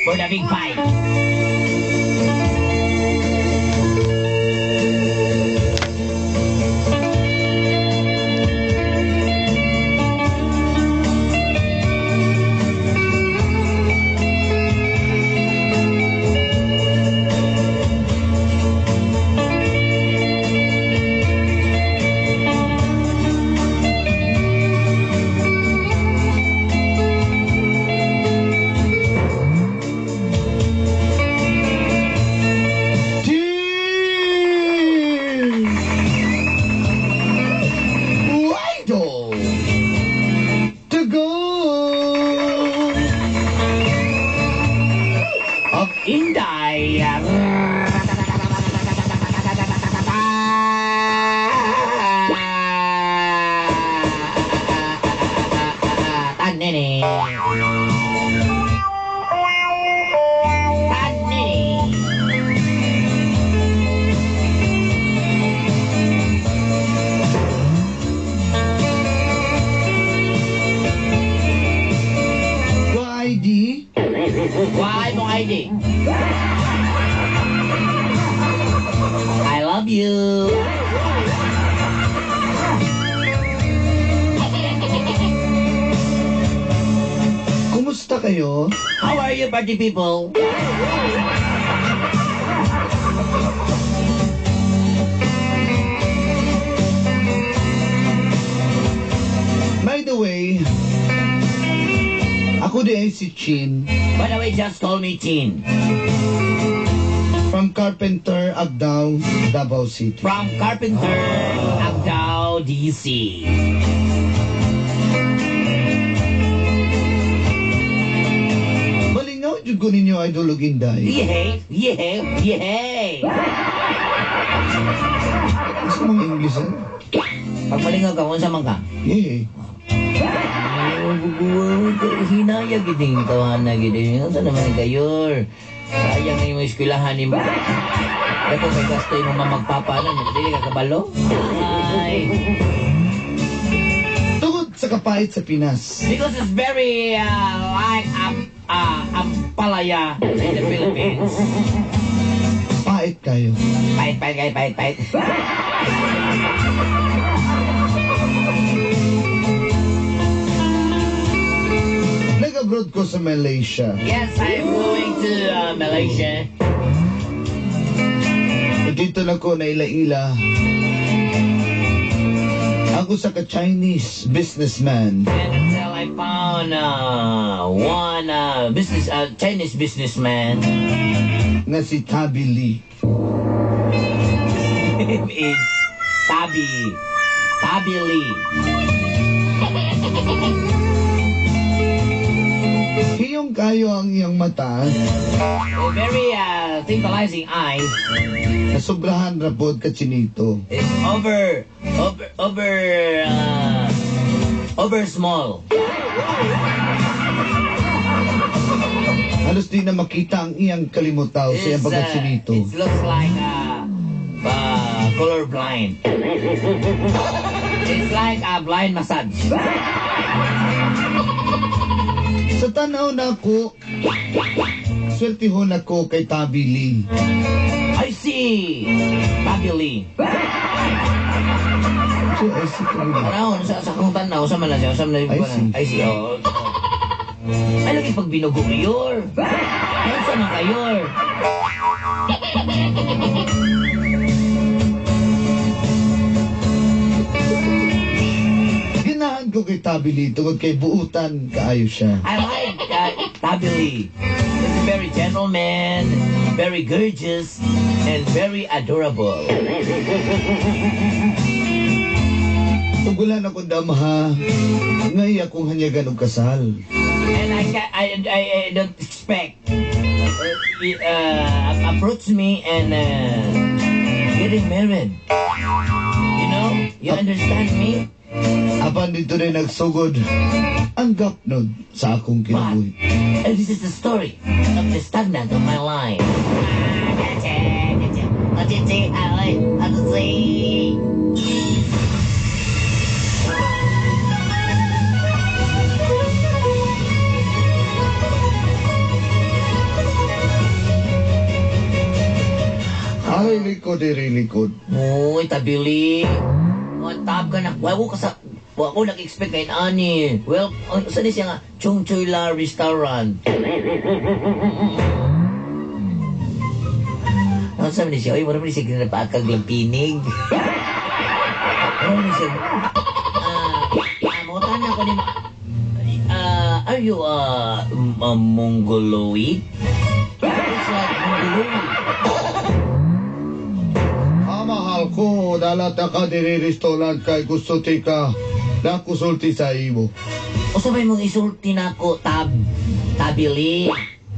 For the big fight. Team Idol to go Of Inday. Tanene. Tanene. Go ID. Why mong ID? I love you. Kumusta kayo? How are you, party people? By the way, ako diay si Chin. By the way, just call me Chin. From Carpenter, Agdao, Davao City. From Carpenter, Agdao, DC. Malingaw jud ko ninyo, Idol ug Inday. Yeah. Gusto mong English, eh? Pag malingaw ka, unsa man ka? Yeah. Hinaya gid ning tawahan na gid. Unsa naman kayo? Sayang na yung eskwelahan nimo. Dako kay gasto imong mamagpapa na, dili ka kabalo? Ay. Tungod sa kapait sa Pinas. Because it's very like ampalaya in the Philippines. Pait kayo. Pait, pait, pait, pait, pait. Nag-abroad ko sa Malaysia. Yes, I'm going to Malaysia. Dito na ko na ila-ila ang usa ka Chinese businessman. And until I found one business Chinese businessman. Nga si Tabi Lee. His name is Tabi. Tabi Lee. Hiyong kayo ang iyang mata. A very tantalizing eyes. Nasobrahan ra pod ka chinito. It's over, over, over, over small. Halos di na makita ang iyang kalimutaw sa iyang pagkachinito. It looks like color blind. It's like a blind massage. Sa tanaw na ako, swertihon ako kay Tabi Lee. I see! Tabi Lee. So, I see Tabi Lee. Tanaw, sa akong tanaw, sa man na siya, sa man na I see. I see, oh. Ay, lagi pag binugo kayor. Ano man kayor? Ganahan ko kay Tabi Lee tungod kay buutan kaayo siya. I like Tabi Lee. He's a very gentleman, very gorgeous, and very adorable. Ug wala na kong damaha, nga iya kong hanyagan og kasal. And I ca I don't expect approach me and getting married. You know? You understand me? Apan dito rin nagsugod ang gapnod sa akong kinabuhi. And this is the story of the stagnant of my life. ko diri likod. Uy, tabili. Mga tab ka na. Wa ko ka sa... Wa ko nag-expect kay ani. Well, saan siya nga? Chung Choy La Restaurant. Ano sabi niya siya? Uy, wala mo siya ginapaakag lang pinig. Wala mo siya. Mo na ko ni are you Mongoloid? It's like Mongoloid. Ah, mahal ko, dalata ka diri restaurant kay gusto tika nakusulti sa imo. O sabay mong isulti na ako, tabili.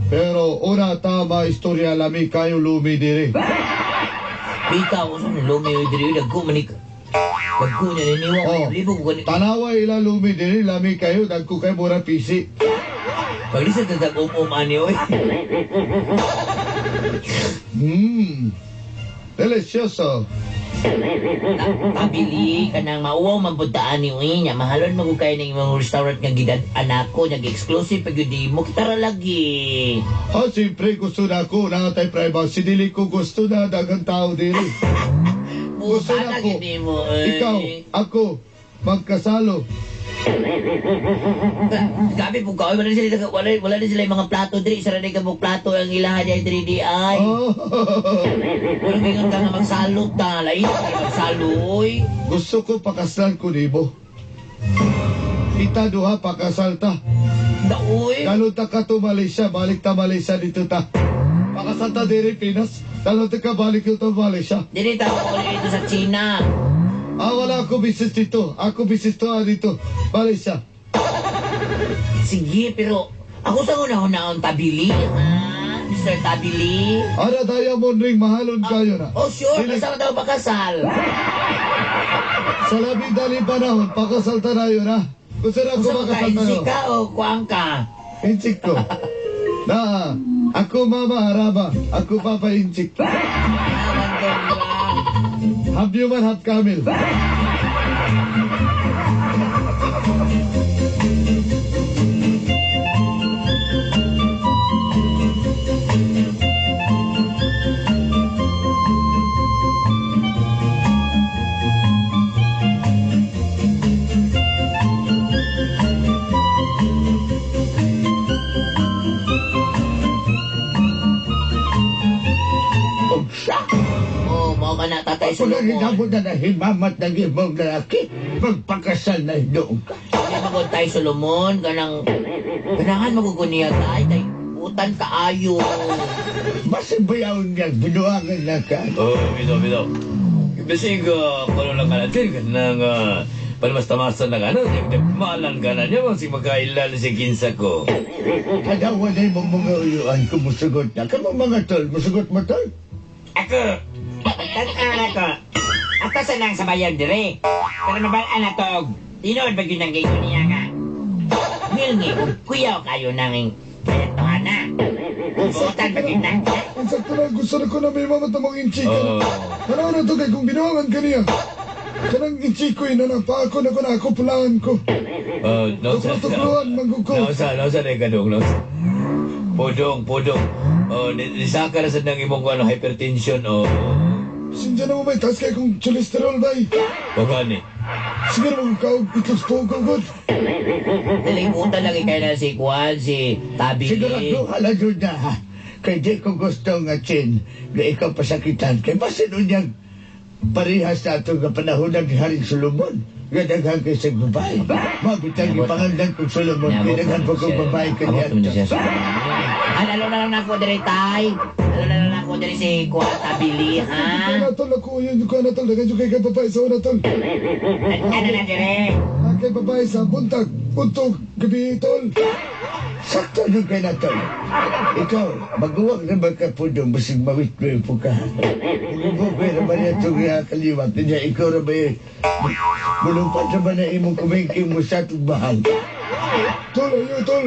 Pero una tama istorya lami kayo lumi diri. Bitaw, o sa lumi diri, dagko manik. Dagko niya niniwa ko, Oh. libo ko gani. Tanawa ila lumi diri, lami kayo, dagko kay mura pisi. Pag di sa tatag um ani oy. Delicioso. Tabili kanang mauwaw magbuntaan ni uy niya. Mahalon mo kay ning imong restaurant nga gidad anako nag exclusive pag yun mo kita ra lagi. Ah, siyempre gusto na ako na tay privacy. Dili ko gusto na daghang tao diri. Gusto Buta na na ako. gid mo. Ay. Ikaw, ako, magkasalo. Gabi po ka, wala na sila wala na sila yung mga plato diri, sara na ka plato ang ilaha diay diri di ay. Oh. Pero mingon ka nga magsalot ta, lain ka magsalo oy. Gusto ko pakasal ko nimo. Kita duha pakasal ta. Da oy. Dalon ta ka to Malaysia, balik ta Malaysia dito ta. Pakasal ta diri Pinas, dalon ta ka balik dito Malaysia. Dili ta ko dito sa China. Ah, wala ako business dito. Ako business to dito. Malaysia. Sige, pero ako sa una-una tabili, ha? Mr. Tabili. Ana diamond ring mahalon kayo na. Oh, sure. Dili- Kasama daw pakasal. Sa labi dali panahon, pakasal ta na yun ha. Gusto na ako Gusto mo ka, makasal tayo. insik ka o kuang ka? Insik ko. Na, ako mama haraba, ako papa insik. Half human, half camel. Oh, mao ka na tatay Ako na rin Solomon. ako na nahimamat ng ibang lalaki. Magpakasal na hinoong ka. Hindi magod tay Solomon kanang ganahan maguguniya tay tay utan kaayo. Basta bayaw niya, binuangan na ka. Oh, bitaw. Bisig, kuno lang ka natin, kanang, palmas-tamasan na ka, ano, nagmalan ka na niya, masig magkailal si kinsa ko. Tadawa na yung mga uyuan kung musugot na. Kamu mga tol, musugot mo tol? Ako, tanaw ako. Ako sa nang sabayan dire. Pero mabalaan na tog. Tinuod ba yun ang gayon niya nga? Milngi, kuyaw kayo nanging kayatuhan na. Buotan ba yun na? Ang sakto na, gusto na ko na may mama tamang inchika na. Oh. Tanaw na to kay kung binuangan ka niya. Kanang inchikoy na na, paako na ko na ako, pulaan ko. Oh, no, sa, Tuklo-tukloan, mangguko. Nausa, na kadong, nausa. Podong. Oh, nisaka na sa nang imong ano, hypertension, oh. Sinja na mo may taas kay kung cholesterol bay. Pagani. Siguro magkaog itlog sa god. Nalimutan lagi kayo na si Kwan, si Tabili. Sigurado halado na ha. Kay di ko gusto nga chin na ikaw pasakitan. Kay basin unyang parehas na ito nga panahon ng Haring Solomon. Nga daghan kay sa babae. Mabitang ipangandan kong Solomon. Kay daghan pa kong babae kanya. Abot mo na siya. Ano na lang ako dire tay. Ano na lang ako dire si Kwan Tabili, ha? Ikaw na tol, ako yun, ko na tol, daghan kay babae sa una tol. Ano na dire? Kay babae sa buntag, untog, gabi tol. Sakto nung kay na tol. Ikaw, maguwag na ba ka po doon basig mawit mo yung pukahan? Muguboy na ba niya itong kaliwat niya? Ikaw na ba yun? Mulumpat na ba na imong kumingking mo sa itong bahal? Tol, ayo tol.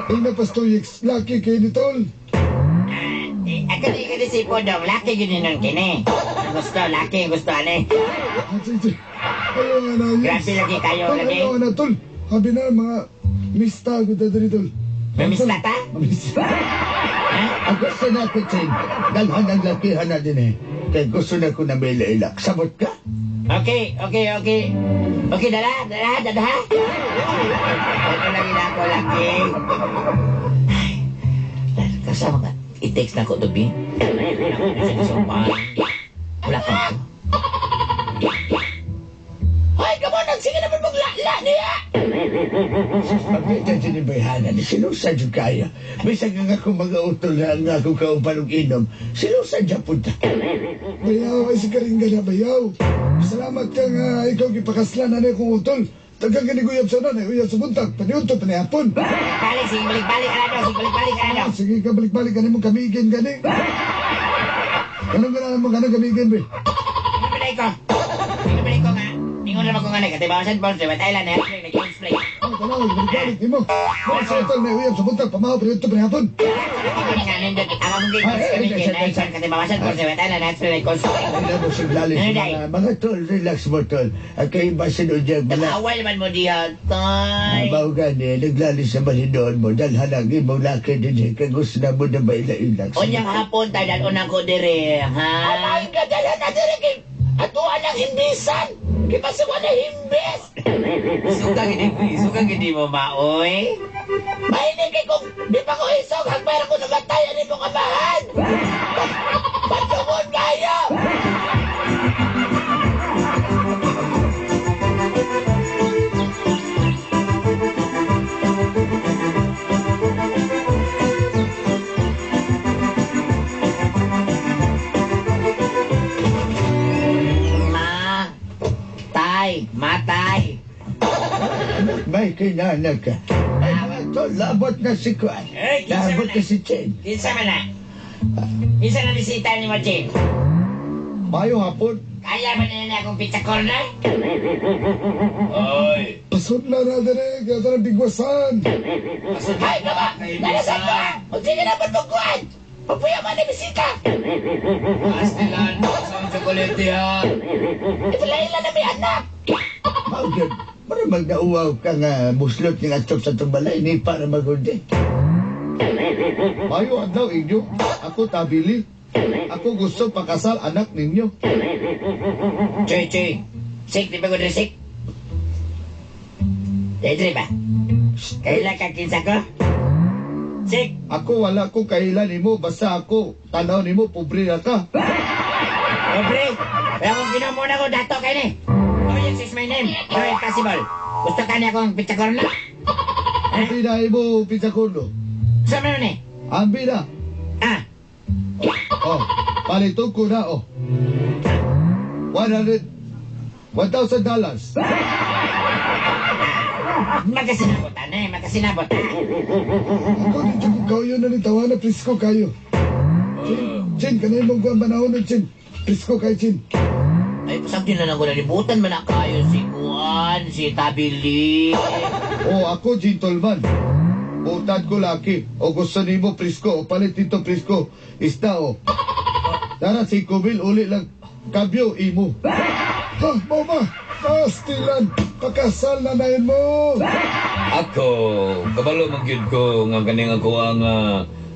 Ay napastoyix, laki kay ni tol. Ako di ko si Podong, laki yun nun kini. Ang gusto, laki ang gusto ani. Sige. Ayaw nga na, yes. Grabe lagi kayo, Tol, lagi. ayaw nga na, tol. Habi na mga mista, gud diri tol. May mista ta? Mista. Ang gusto na ako, Chin. Daghan ang lakihan na din eh. Kay gusto na ko na may lailak. Sabot ka? Okay, okay, okay. Okay, dala, dala, dala. Ano lang ina ko laki. Ay, kasama ka. I-text na ko to, Bi. Wala pa ko. Ay, kamo nang sige naman maglala niya! Pagkita siya ni Bayhana, ni sinusa dyan kaya. Bisag nga akong mga utol na nga akong kaupan og inom, sinusa dyan punta. Bayaw, ay si Karingga na bayaw. Salamat ka nga ikaw gipakaslan na akong utol. Tagang ganiguyab sa na, uyab sa buntag, paniudto, panihapon. Balik, sige, balik-balik, alado, sige, balik-balik, alado. Ah, sige ka, balik-balik, gani mo kamigin, gani. Ganun ka na mo, ganun kamigin, be. Ano balay ko? Ano balay ko nga? Ingon naman ko nga na, katibawasan po, sa Thailand, eh, nag-explain. Ah, tanaw, balik-balik, nimo. Mga sa utol, may uyab sa buntag, pamahaw, paniudto, panihapon. Ang akong kamigin, ay, katibawasan po, sa Thailand, nag-explain. Ay, mo siglalis mga tol, relax mo tol. Ang kayo ba sinudyag bala? Awal man mo diha, tay. Abaw gani, naglalis sa balinoon mo, dalhan ang imong laki din eh, kay gusto na mo na maila-ilak. Unyang hapon, tay, dalon ako dire, ha? Ay, ka dalhan na dire kay atuan ang himbisan! Kay pasiwa na himbis! Suka gidi mo maoy. Mahinig kay kung di pa ko isog, hagbayar ko namatay, ani mo kamahan! Patungon kayo! Ma, tay, matay. May kinanag ka. Ay, mga tol, labot na si Kwan. Eh, kinsa Labot man na si Chen. Kinsa man na? Kinsa na bisita ni mo, Chin? Mayo hapon. Kaya ba na akong pizza corner? Ay, Pasudla na dire, kaya na bigwasan. Ay, kama! Nalasan ko! Kung sige na pagbukuan! Papuya man na bisita! Pastilan, sa tsokolate ha. Ipalaila na may anak! Mao gyud, para magdauwaw ka nga muslot ng atop sa itong balay ni para magundi. Mayo adlaw inyo. Ako tabili. Ako gusto pakasal anak ninyo. Choy, choy. Sik, di ba ko sik? Dre ba? Kaila ka kinsa ko? Sik, Ako wala ko kaila nimo basta ako tanaw nimo pobre na ka. Pobre. Kaya kung ginoo ko dato kay ni. Oh, yes is my name. No, impossible. Gusto ka niya akong pizza corner? Ambi na imo pizza corno. Sa man ni? Ambi na. Ah, Oh, palito ko na oh. 100 $1,000. Magkasinabot ani, magkasinabot. Ako dito ko kayo na ni tawana presko kayo. Chin, Chin kanay mong kuan banahon Chin. Presko kay Chin. Ay, pasagdi na lang ko nalibutan man na kayo si Kuan, si Tabili. Oh, ako gentleman. Butad ko laki. O gusto nimo presko, o palit dito presko. Isda o. Tara si Kubil uli lang kabyo imo. Ha, mama. Pastilan, pakasal na na mo. Ako, kabalo man gyud ko nga kaning ako ang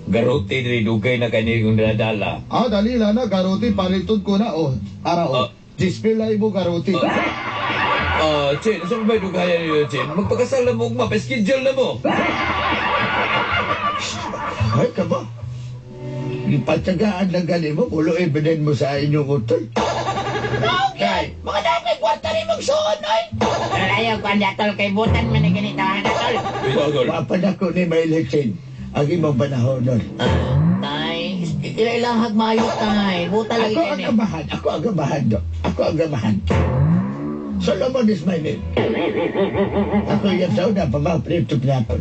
garote diri dugay na kani kong daladala. Ah, dali lang na garote paliton ko na oh. Ara oh. Display lang imo garote. Ah, Chen, saan ba dugayan niyo, Chen? Magpakasal na mo, ugma, pa-schedule na mo. Ay, ka ba? Ipatsagaan lang gani mo, ulo ibinin mo sa inyong utol. Okay. Mga dami, kwarta rin mong suon, oy! Ayaw ko ang datol kay butan man ni ganito ang datol. Wait, Papadako ni Maylin, ang imong panahon nun. Ah, tay, ilailahag maayo, tay. Buta lagi Ako ang kani. amahan, ako ang amahan do. Ako ang amahan. Solomon is my name. Ako yung sa una, pamang-prito pinapon.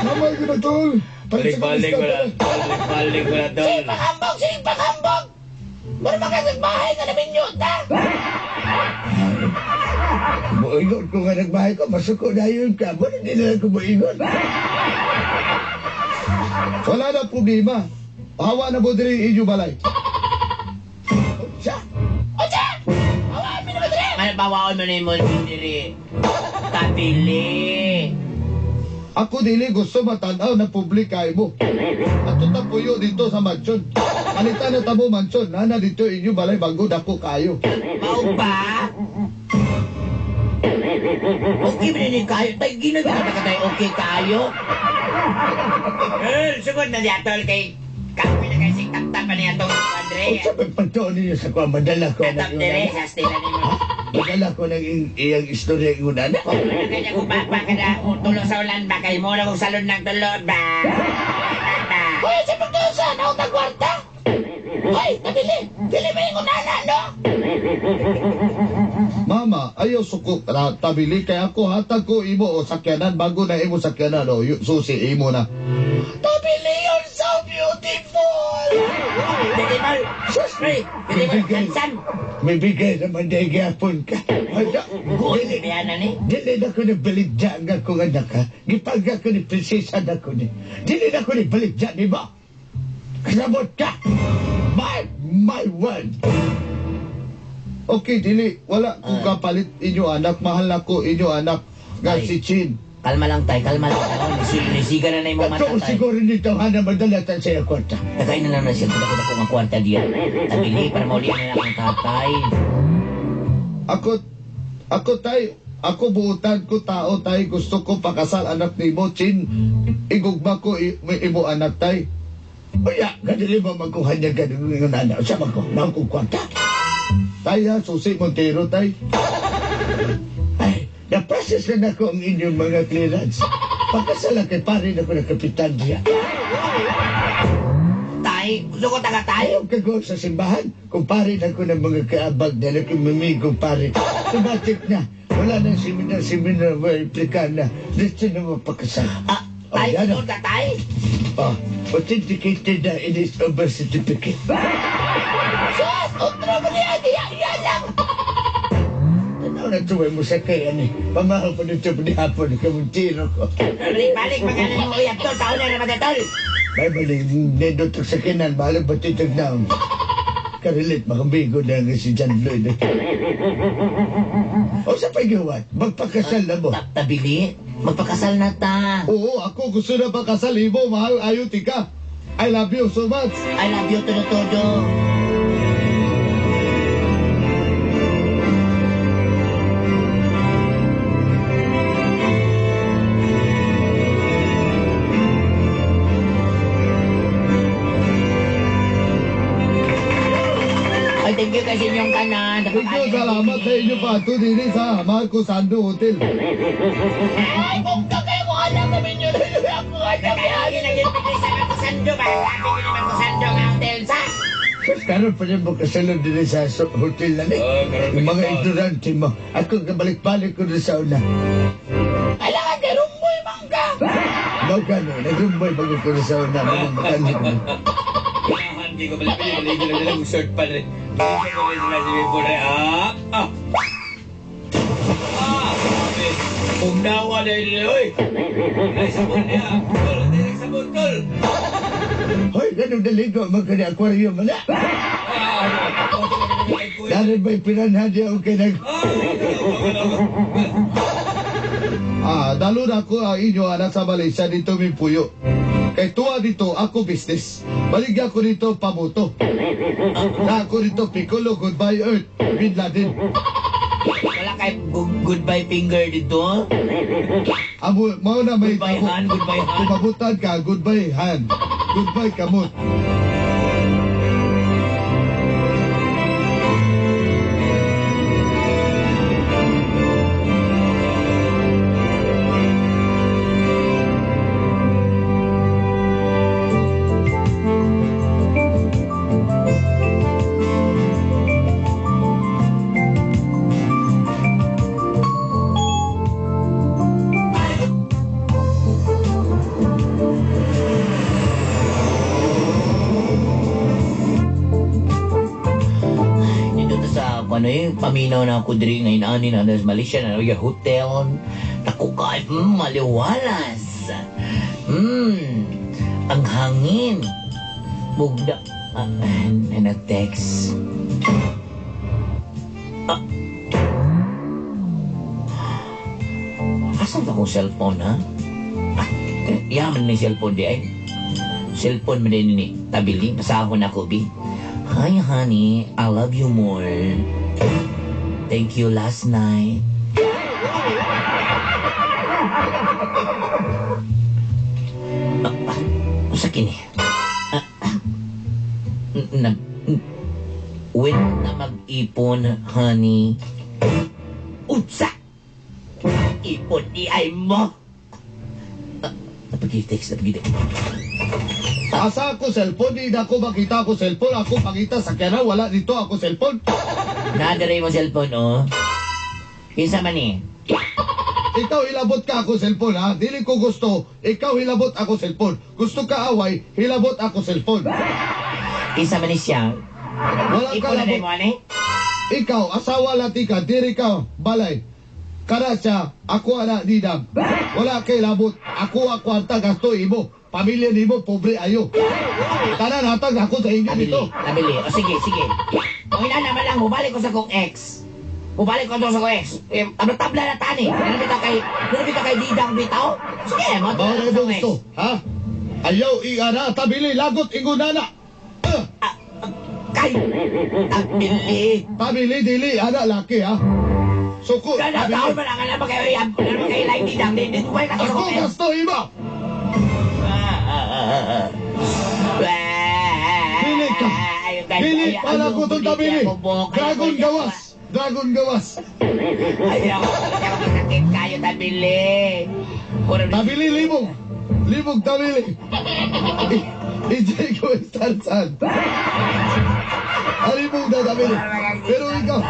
Mama, gyud na tol. Balik-balik ko na. Balik-balik ko na, tol. Sige panghambog! Sige panghambog! Mura makasagbahay nga namin yun, ta! Muingon ko nga nagbahay ko, masuko na yun ka. Mura hindi na lang ko muingon. Wala na problema. Hawa na mo diri inyo balay. Unsa? Unsa? Awa, mi naman diri! Malabawaon mo na yung mo diri. Tabili. Ako dili gusto matanaw na publik kay mo. Ato ta puyo dito sa mansyon. Palitan na tamo mansyon. Nana dito inyo balay bago dako kayo. Mao ba? Okay ba ni kayo? Tay, ginagawa ka tayo. Okay kayo? Eh, sugod na diya, tol, kay kapoy na kay sing tap-tap pa niya tong Andre. Unsa may pagtuon ninyo sa kuha, madala ko Atap ng dire, sa stila nimo. Madala ko ng iyang istorya ingon anak. Kanya kung papa ka na tulo sa ulan ba kay mo na kung salon ng tulod ba. Ba. Hoy, sa pagtuon sa naong tagwarta? Hoy, nabili! Dili ba yung unana, no? Mama, ayaw suko na tabili kay ako hatag ko imo o sakyanan bago na imo sakyanan o susi imo na. Tabili, you're so beautiful! Beautiful. Sus! Hey, beautiful. Handsome. May bigay naman dahil gyapon ka. Hala, Good. dili, Biya na ni. dili na ko nagbaligya ang akong anak ha. Gipagga ko ni prinsesa na ko ni. Dili na ko nagbaligya ni ba? Kasabot ka! My word! Okay, dili wala ko kapalit inyo anak, mahal na ko inyo anak. Nga Ay. si Chin. Kalma lang tay, kalma lang. Oh, nisiga na na yung mga mata Ito tay. siguro nito hana madala ta sa iyang kwarta. Tagay na lang na siya kung ako ang kwarta diya. Tabili para mauli na lang ang tatay. Ako tay, ako buutan ko tao tay, gusto ko pakasal anak nimo Chin. Igugma ko imo anak tay. Uya, kadili mo magkuha niya ganun yung anak. Sama ko, naong kong kwarta. Tay ha, susi Montero tay. Ay, na-process na nako ang inyong mga clearance. Pagkasala kay pare na ko ng kapitan diya. Tay, gusto ko taga tay. Ayaw kago sa simbahan. Kung pare na ko ng mga kaabag dahil kung mamigong pare. Tumatik na. Wala nang seminar, may implika na. Dito na mapakasal. Ah, tay, Oh, yan gusto ka tay. Oh, authenticated na it is over certificate. Sus, otro mo niya, diya, iya lang. Tanaw na tuway mo sa kay ani. Pamahaw pa nito pa ni hapon kamuntiro ko. Balik-balik magana mo uyab tol. Taon na naman tol. May balik nindot sa kinan, bahalag patitag na. Karilit, makambigo na nga si John Lloyd. O sa pagiwat, magpakasal na mo. Tabili, magpakasal na ta. Oo, ako gusto na pakasal imo, mahal ayo tika. I love you so much. I love you, todo-todo. Ay, thank you kasi inyong kanan. Thank you, salamat sa inyo pa. Ito din sa Marcos Sando Hotel. Ay, kung kakayo ko alam kami nyo na ako alam. Kaya yun ang yung sa Marcosando ba? Sabi ko ni Marcosando nga hotel sa. Sus, karon pa rin mo kasalon din sa hotel na ni. Oh, karon pa Yung mga kita. ignorante mo. Ako kabalik-balik ko rin sa una. Kailangan kay Rumboy, mangga. Magkano, nagrumboy bago ko rin sa una. Mga makanik mo. Kinahan, di ko balik-balik, balik lang nila, shirt pa rin. Balik ko rin sila si Bibo rin. Ah! Ah! Ah! Grabe. Pugnawa na yun, oy! Ay, sabon niya! Tol, direct sabon, tol! Hoy, ganun naligo, magkani aquarium na. Ah! Darin ba'y piranha diya okay nag... Ah, dalo na ako ang inyo anak sa Malaysia dito may puyo. Kay tuwa dito, ako business. Baligya ko dito pamuto. Na ako dito piccolo, goodbye earth, Bin Laden. Wala kay goodbye finger dito. Amo, mao na may Goodbye hand, goodbye hand. Kumabutan ka, goodbye hand. Goodbye kamot. Dito to sa ano eh, paminaw na ako diri ngayon ani na sa Malaysia na yung hotel. Ako ka, maliwalas. Ang hangin. Bugda. Ah, na nag-text. Ah. Asan ba akong cellphone, ha? Ah, yaman ni cellphone di ay. Cellphone man din ni. Tabili, basahon ako, bi. Hi, honey. I love you more. Thank you last night. Usa kini. When na mag-ipon, honey? Unsa? Ipon di ay mo. Napag-text, napag-text. Asa ako cellphone, di na ako makita ako cellphone. Ako pakita sa kera, wala dito ako cellphone. Nadere mo cellphone, oh. Kinsa man ni? Ikaw hilabot ka ako cellphone, ha? Dili ko gusto, ikaw hilabot ako cellphone. Gusto ka away, hilabot ako cellphone. Kinsa man ni siya? Wala ka labot. Mo, ani? Ikaw, asawa lati ka, diri ka, balay. Kara siya, ako ana didam. Wala kay labot, ako ang kwarta gasto imo. Pamilya nimo pobre ayo. Tanan hatag ako sa inyo dito. Tabili. O sige, sige. O ina naman lang, mubalik ko sa kong ex. Mubalik ko sa kong ex. Eh, tabla-tabla na tani. Nalapit kay Didang bitaw. Sige, mo na sa kong ex. Ha? Ayaw iana tabili lagot ingunana. Kay tabili. Tabili dili ana laki ha. Suko. Kana taon man ang alam kayo yan. Ano kay like Didang din din ka sa Ako kong ex. gasto iba. Dili ka. Dili para ko itong tabili. Dragon gawas. Dragon gawas. Ayaw, ayaw sakit kayo tabili. Tabili libog. Libog tabili. EJ ko Tarzan. Alibog na tabili. Pero ikaw.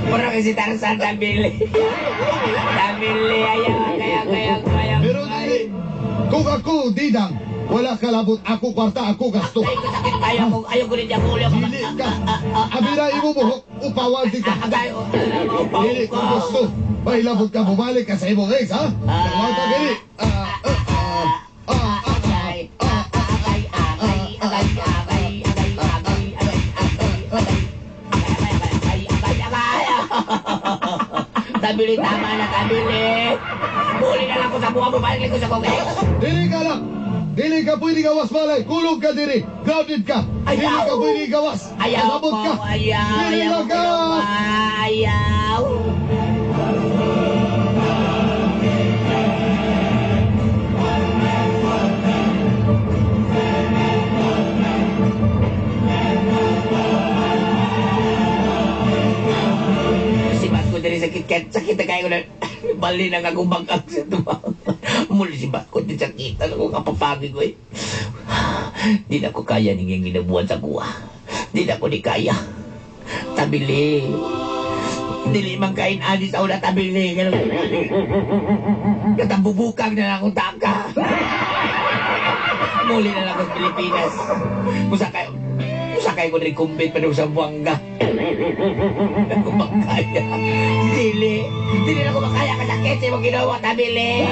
Puro kasi Tarzan tabili. Tabili ayaw, ayaw, ayaw, ayaw. Pero dili. Kung ako, Didang, wala kalabot, ako kwarta, ako gasto. Ay, ko sakit kayo, ayaw ko rin ako ulit. Dili ka. Abira imo buhok, upawan di ka. Dili ko gusto. Mahilabot ka, bumalik ka sa imong ex, ha? Nagwanta gini. Tabili, tama na, tabili. Buli na lang ko sa buha, bumalik ko sa kong ex. Dili ka lang. Dili ka pwede gawas malay. Kulog ka diri. Grounded ka. Dili ka pwede gawas. Ayaw ko, ka. ayaw. Dili Ayaw ka. Ayaw. Sibat ko diri sakit kaya sakit na kayo na bali na akong bangkag sa tuwa. Muli sibat ko diri sakit. Ano ko kapapagi ko eh. Di na ko kaya niyang ginabuhan sa kuha. Di na ko ni kaya. Tabili. Dili man kain ani sa una tabili. Ganun. Katambubukag na lang akong taka. Muli na lang ako sa Pilipinas. Musakay ko rin kumbit pa sa Buanga. Hindi ko makaya. Dili. Dili na ko makaya kasakit sa imong ginawa, tabili.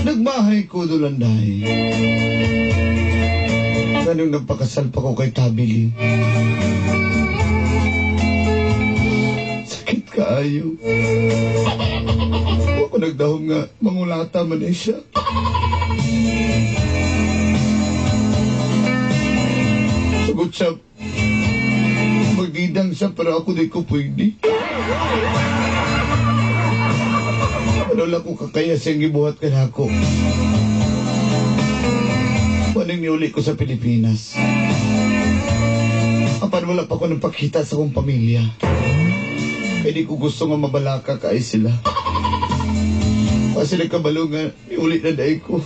Nagmahay ko dolanday. Ganong nagpakasal pa ko kay Tabili. Sakit kaayo. Wa ko nagdahom nga mangulata man eh siya. Sagot siya, magdidang lang siya pero ako di ko pwede. Ano lang ko kakaya siyang gibuhat ka na ako. Paning niuli ko sa Pilipinas. Apan wala pa ko ng pakita sa akong pamilya. Kaya di ko gusto nga mabalaka kaay sila. Kasi nagkabalo nga, niuli na dahil ko.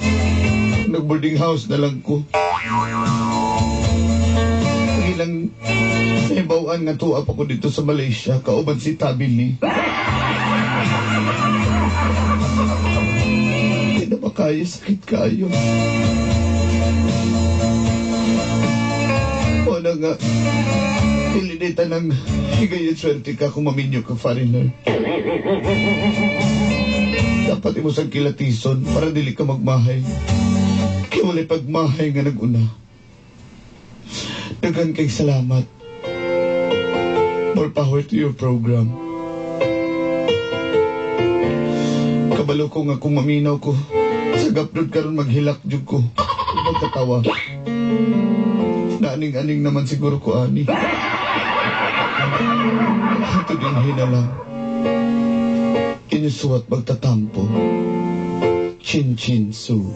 Nag-boarding house na lang ko. Ang ilang nahibawaan nga tuwa pa ko dito sa Malaysia, kauban si Tabili. Hindi na makaya, sakit kayo. Wala nga, ilinita ng higayon swerte ka kung maminyo ka foreigner. Dapat imo sang kilatison para dili ka magmahay. Kaya wala'y pagmahay nga nag-una. Daghan kay salamat. More power to your program. Kabalo ko nga kung maminaw ko. Sa gapdod karon maghilak jud ko. Magkatawa. Naaning-aning naman siguro ko ani. Ito din hinalang. Inusuwat magtatampo. Chin Chin Su.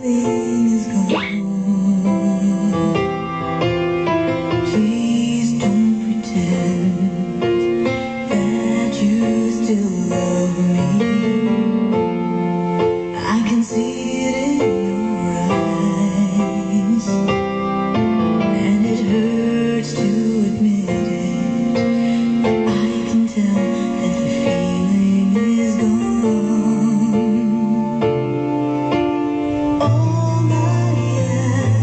Please don't pretend that you still love me. I can see it in your eyes, and it hurts to admit it. But I can tell that the feeling is gone. All I ask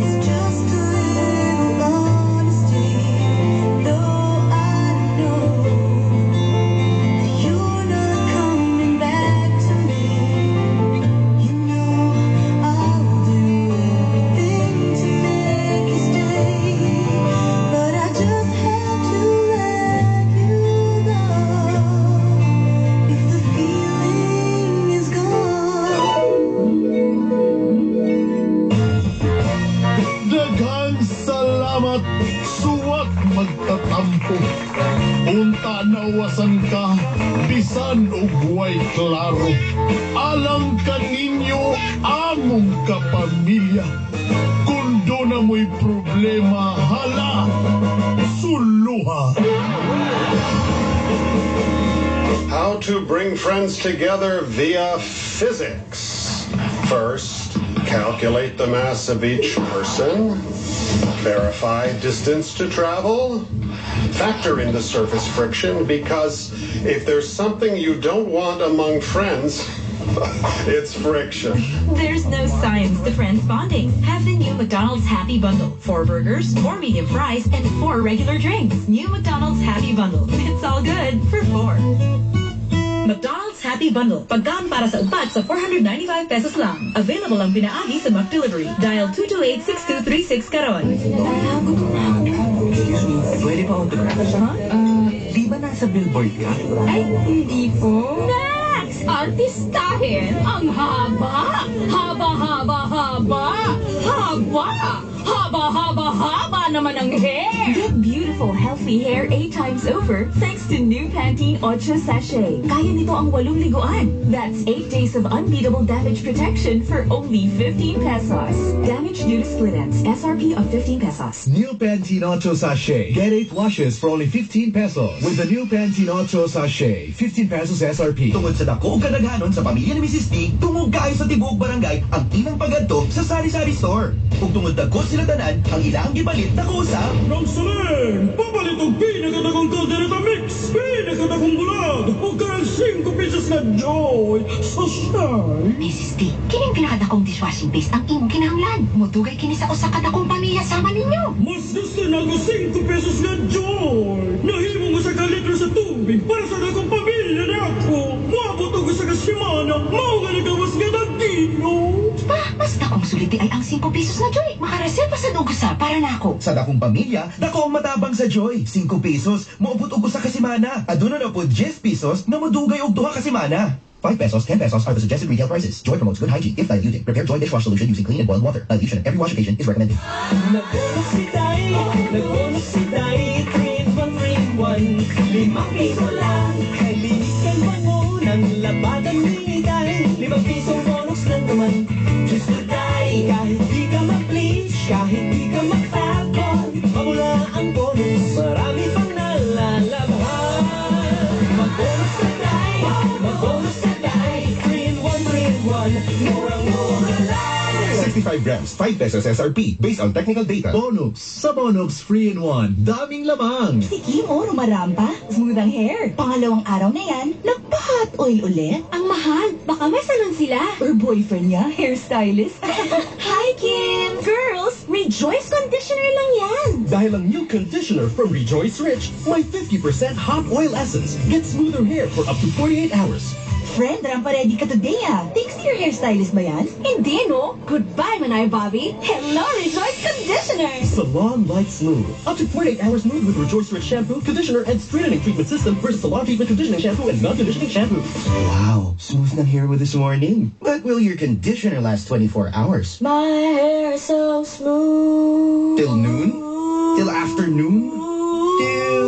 is just a little honesty, though I know that you're not coming back to me. You know I'll do everything to make you stay, but I just have to let you go if the feeling is gone. Daghang salamat, suwat magtatampo. Unta nawasan ka, bisan og way klaro. Alang kaninyo among kapamilya. Kung doon na mo'y problema, hala, suluha. How to bring friends together via physics. First, calculate the mass of each person. Verify distance to travel. Factor in the surface friction, because if there's something you don't want among friends, it's friction. There's no science to friends bonding. Have the new McDonald's Happy Bundle. 4 burgers, 4 medium fries, and 4 regular drinks. New McDonald's Happy Bundle. It's all good for 4. McDonald's Happy Bundle. Pagkaon para sa upat sa 495 pesos lang. Available ang pinaagi sa McDelivery. Dial 228-6236 karon. Excuse me, pwede pa autograph? Huh? Di ba nasa billboard ka? Ay, hindi po. Next! Artistahin! Ang haba! Haba, haba, haba! Haba! Haba, haba, haba naman ang hair! Get beautiful, healthy hair 8 times over thanks to new Pantene Ocho Sachet. Kaya nito ang 8 liguan. That's 8 days of unbeatable damage protection for only 15 pesos. Damage due to split ends. SRP of 15 pesos. New Pantene Ocho Sachet. Get 8 washes for only 15 pesos. With the new Pantene Ocho Sachet. 15 pesos SRP. Tungod sa dako ug kadaghanon sa pamilya ni Mrs. D, tungog kaayo sa tibuok barangay ang ilang pagadto sa sari-sari store. Ug tungod dagko sila tanan, ang ilang gipalit dako usab. From Solen, papalit og pinakadakong kaldereta mix, pinakadakong bulag, ug karang 5 pesos na Joy Sachet. Mrs. D, kining pinakadakong dishwashing paste ang imong kinahanglan. Mudugay kini sa usa ka dakong pamilya sama ninyo. Mas gusto na ako 5 pesos na Joy. Nahimo mo sa kalitro sa tubig para sa dakong pamilya na ako. Moabot og usa ka semana, mao nga nagawas nga dagkino. Pa, mas dakong suliti ay ang 5 pesos na Joy. Makareserba sa usa para nako. Sa dakong pamilya, dako ang matabang sa Joy. 5 pesos, moabot og usa ka semana. Aduna na po 10 pesos na modugay og duha ka semana. 5 pesos, 10 pesos are the suggested retail prices. Joy promotes good hygiene. If diluting, prepare Joy dishwash solution using clean and boiled water. Dilution at every wash occasion is recommended. Nag-bonus si Tay, nag-bonus si Tay, 3 in 1 5 piso lang. Kay linis, kay bango ng labadan ni Day. 5 piso Bonux lang naman. Diyos ko, Day. Kahit di ka mag-bleach, kahit di ka mag-Fabcon, mamula ang Bonux, marami pang nalalabhan. Mag-Bonux ka, Day. Mag-Bonux ka, Day. 3 in 1, 3 in 1. Murang-mura lang. 65 grams, 5 pesos SRP, based on technical data. Bonux. Sa Bonux 3-in-1. Daming lamang. Si Kim, oh, rumarampa. Smooth ang hair. Pangalawang araw na yan, nagpa-hot oil ulit. Ang mahal. Baka may salon sila. Or boyfriend niya, hairstylist. Hi, Kim! Girls, Rejoice Conditioner lang yan. Dahil ang new conditioner from Rejoice Rich, may 50% hot oil essence. Get smoother hair for up to 48 hours. Friend, rampa ready ka today ah. Thanks to your hairstylist ba yan? Hindi, no? Goodbye, Manay Bobby. Hello, Rejoice Conditioner! Salon Light Smooth. Up to 48 hours smooth with Rejoice Rich shampoo, conditioner, and straightening treatment system versus salon treatment, conditioning shampoo, and non-conditioning shampoo. Wow, smooth ng hair mo this morning. But will your conditioner last 24 hours? My hair is so smooth. Till noon? Till afternoon? Till